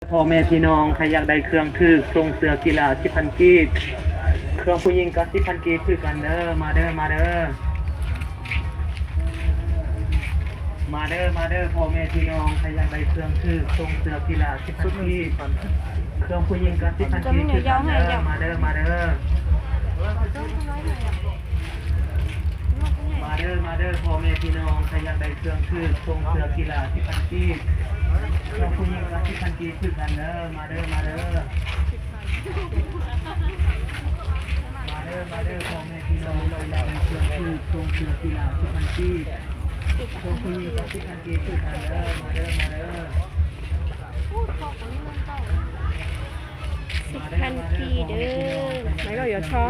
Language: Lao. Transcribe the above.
ພໍ່ແມ່ພີ່ນ້ອງ ໃຜຢາກໄດ້ເຄື່ອງຖືກ ສົ່ງເສື້ອກິລາສິບພັນກີບ, ເຄື່ອງຜູ້ຍິງກໍສິບພັນກີບຄືກັນເດີ. ມາເດີ ມາເດີ ມາເດີ ມາເດີ ພໍ່ແມ່ພີ່ນ້ອງ ໃຜຢາກໄດ້ເຄື່ອງຖືກ ສົ່ງເສື້ອກິລາສິບພັນກີບ, ເຄື່ອງຜູ້ຍິງກໍສິບພັນກີບຄືກັນເດີ. ມາເດີ ມາເດີ ມາເດີ ມາເດີ ພໍ່ແມ່ພີ່ນ້ອງ ໃຜຢາກໄດ້ເຄື່ອງຖືກ ສົ່ງເສື້ອກິລາສິບພັນກີບ, ເຄື່ອງຜູ້ຍິງກໍສິບພັນກີບຄືກັນເດີ. ມາເດີ ມາເດີ ມາເດີ ມາເດີ ພໍ່ແມ່ພີ່ນ້ອງ ໃຜຢາກໄດ້ເຄື່ອງຖືກ ສົ່ງເສື້ອກິລາສິບພັນກີບ, ເຄື່ອງຜູ້ຍິງກໍສິບພັນກີບຄືກັນເດີ. ມາເດີ ມາເດີ ສິບພັນກີບເດີ. ໄປເວົ້າຢູ່ຊອ.